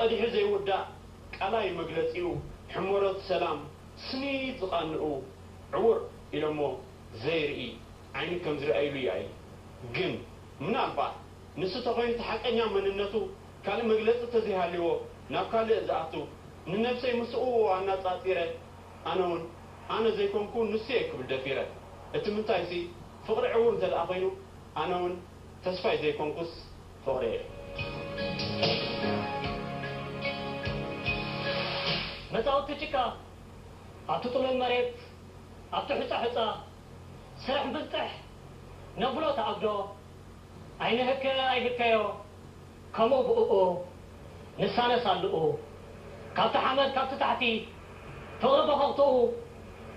ቀዲሑ ዘይውዳእ ቃላዊ መግለጺኡ፣ ሕሞረት ሰላም ስኒት ዝቓንኡ፣ ዕውር ኢሎሞ ዘይርኢ ዓይኒ ከም ዝረኣይሉ እያ እዩ። ግን ምናልባት ንሱ ተኾይኑ እቲ ሓቀኛ መንነቱ ካልእ መግለጺ ተዘይሃልዎ ናብ ካልእ ዝኣቱ፣ ንነብሰይ ምስኡ ኣነጻጺረ ኣነ እውን ኣነ ዘይኮንኩ ንሱ እየ ክብል ደፊረ። እቲ ምንታይሲ ፍቕሪ ዕውር እንተ ደኣ ኮይኑ ኣነ እውን ተስፋይ ዘይኮንኩስ ፍቕሪ እየ። መጻውቲ ጭቃ ኣብቲ ጥሉል መሬት ኣብቲ ሑጻ ሑጻ ስራሕ ብዝጥሕ ነብሎ ተኣግዶ ኣይንህከ ኣይህከዮ ከምኡ ብእኡ ንሳነስ ኣልኡ ካብቲ ሓመድ ካብቲ ታሕቲ ፍቕሪ በኸኽትኡ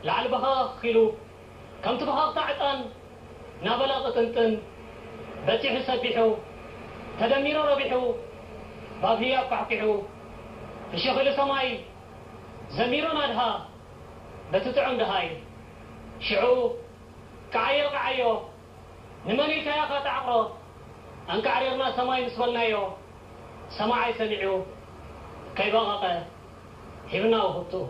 ላዕሊ በኸኽ ኢሉ ከምቲ በኸኽታ ዕጣን ናበለ ቅጥንጥን በጺሑ ሰቢሑ ተደሚሩ ረቢሑ ባብ ህያብ ኳሕኲሑ እሽኺሉ ሰማይ ዘሚሩ ናድሃ በቲ ጥዑም ደሃይ ሽዑ ከዓዮ ከዓዮ ንመን ኢልካ ኢኻ ተዓቕሮ ኣንቃዕሪርና ሰማይ ምስ በልናዮ ሰማዓይ ሰሚዑ ከይበቐቐ ሂብና ውህብትኡ።